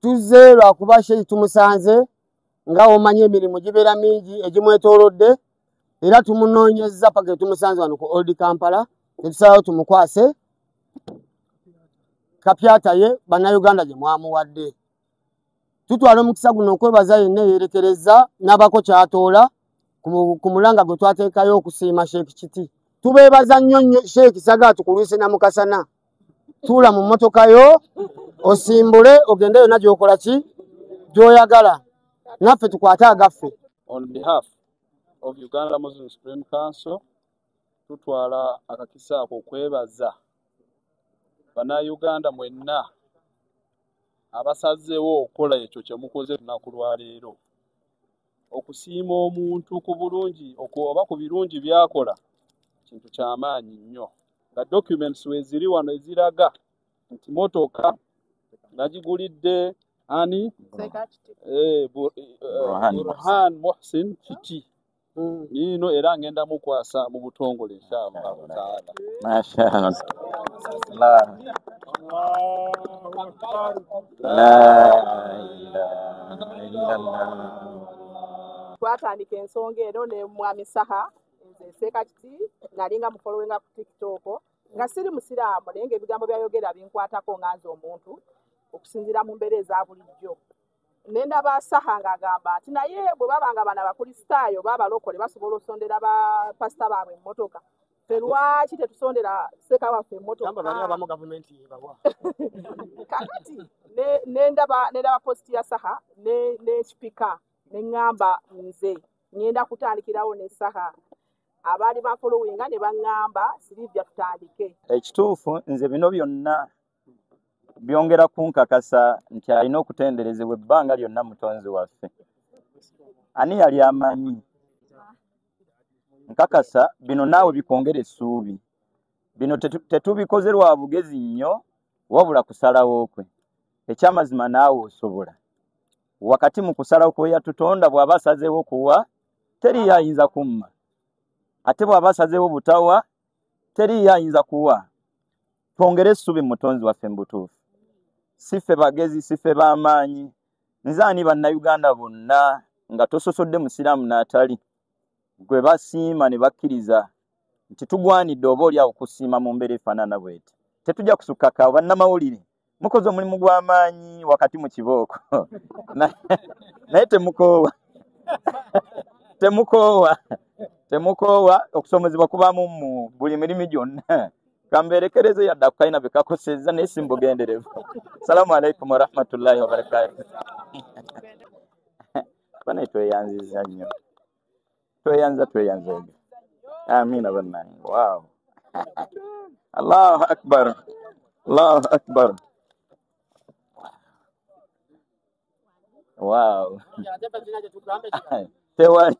Tuzze lwakuba Sheikh tumusanze nga omanyi emirimu gibeera mingi egimwetoolodde, era tumunoonyezza paka tumusanze wano ku Old Kampala ne tusalawo tumukwase kapyata ye Bannayuganda gye mwamuwadde. Tutwala omukisa guno okwebaza yenna eyeerekereza n'abako kyatoola ku mulanga gwe twateekayo okusiima Sheikh Kiti. Tubeebaza nnyo nnyo Sheikh Saga tukulwise na mukasana. Tuula mu mmotoka yo osimbule ogende yonna gy'okola ki gy'oyagala, naffe tukwate agaffe. On behalf of Uganda Muslim Supreme Council, tutwala akakisa ako okwebaza Bannayuganda mwenna abasazeewo okukola ekyo kye mukoze lunaku lwa leero. Okusiima omuntu ku bulungi oba ku birungi by'akola kintu ky'amaanyi nnyo. Nga documents we ziri wano eziraga nti motoka nagigulidde ani? Burhan Muhsin Kiti. Nino era ngenda mukwasa mu butongole inshallah taala. Mashallah. La ilaha illallah. Twatandika ensonga eno ne Mwami Saha, nze Seeka Kiti nalinga mufollowinga ku TikTok nga siri musiraamu, naye ng'ebigambo byayogera binkwatako nga nze omuntu okusinziira mu mbeera eza bulijjo. Ne ndaba Saha ng'agamba nti naye bwe baba nga bano Abakristaayo b'abalokole basobola osondera ba pasita baabwe emmotoka, ffe lwaki tetusondera Seeka waffe emmotoka? Kakati ne ndaba posti ya Saha n'ekipika ne ŋŋamba nze ŋŋenda kutandikirawo ne Saha. Abaali bafollowinga ne baŋŋamba Silivia tutandike. Ekituufu nze bino byonna byongera kunkakasa nti alina okutenderezebwa ebbanga lyonna mutonzi waffe. Ani yali amanyi? Nkakasa bino naawe bikwongera essuubi. Bino tetubikoze lwa bugezi nnyo wabula kusalawo kwe. Ekyamazima naawe osobola. Wakati mu kusalawo kwe yatutonda bw'aba asazeewo kuwa teriyo ayinza kumma, ate bw'aba asazeewo butawa teriyo ayinza kuwa. Twongere essuubi mu mutonzi waffe mu butuufu. Si ffe bagezi, si ffe b'amaanyi. Nze ani Bannayuganda bonna nga tososodde musiraamu n'atali gwe basiima ne bakkiriza nti tugwanidde oba oli awo kusiima mu mbeera efaanana bw'eti. Tetujja kusukkako awo. Bannamawulire mukoze omulimu gw'amaanyi wakati mu kibooko naye temukoowa temukoowa okusomezebwa kubaamu mu buli mirimu gyonna. Kamberekereze yadde akukalina bye kakosezza naye si mbugenderevu. Salaamu alaikum warahmatullahi wabarakatuh. Banaye tweyanziza nnyo, tweyanza. Amiina bannange. Wow, Allahu akbar, Allahu akbar. Wow. Tewali.